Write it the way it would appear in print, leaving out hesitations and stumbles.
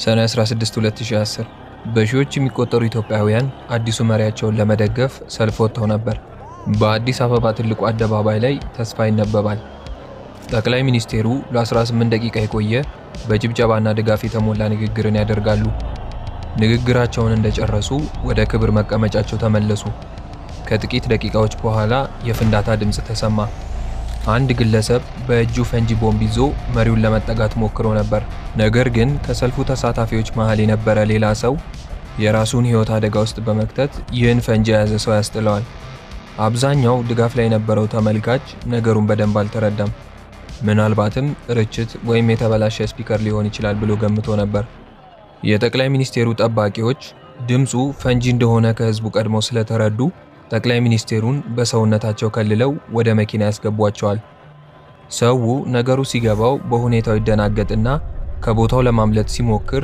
ሰኔ 16 2010 በሺዎች የሚቆጠሩ ኢትዮጵያውያን አዲሱ መሪያቸውን ለመደገፍ ሰልፍ ወጥተው ነበር። በአዲስ አበባ ትልቁ አደባባይ ላይ ተስፋ ይነበባል። ጠቅላይ ሚኒስቴሩ ለ18 ደቂቃ የቆየ በጭብጨባና ድጋፍ የተሞላ ንግግርን ያደርጋሉ። ንግግራቸውን እንደጨረሱ ወደ ክብር መቀመጫቸው ተመለሱ። ከጥቂት ደቂቃዎች በኋላ የፍንዳታ ድምፅ ተሰማ። አንድ ግለሰብ በእጁ ፈንጂ ቦምብ ይዞ መሪውን ለመጠጋት ሞክሮ ነበር። ነገር ግን ከሰልፉ ተሳታፊዎች መሃል የነበረ ሌላ ሰው የራሱን ሕይወት አደጋ ውስጥ በመክተት ይህን ፈንጂ የያዘ ሰው ያስጥለዋል። አብዛኛው ድጋፍ ላይ የነበረው ተመልካች ነገሩን በደንብ አልተረዳም። ምናልባትም ርችት ወይም የተበላሸ speaker ሊሆን ይችላል ብሎ ገምቶ ነበር። የጠቅላይ ሚኒስቴሩ ጠባቂዎች ድምፁ ፈንጂ እንደሆነ ከህዝቡ ቀድመው ስለተረዱ ጠቅላይ ሚኒስቴሩን በሰውነታቸው ከልለው ወደ መኪና ያስገቧቸዋል። ሰው ነገሩ ሲገባው በሁኔታው ይደናገጥና ከቦታው ለማምለጥ ሲሞክር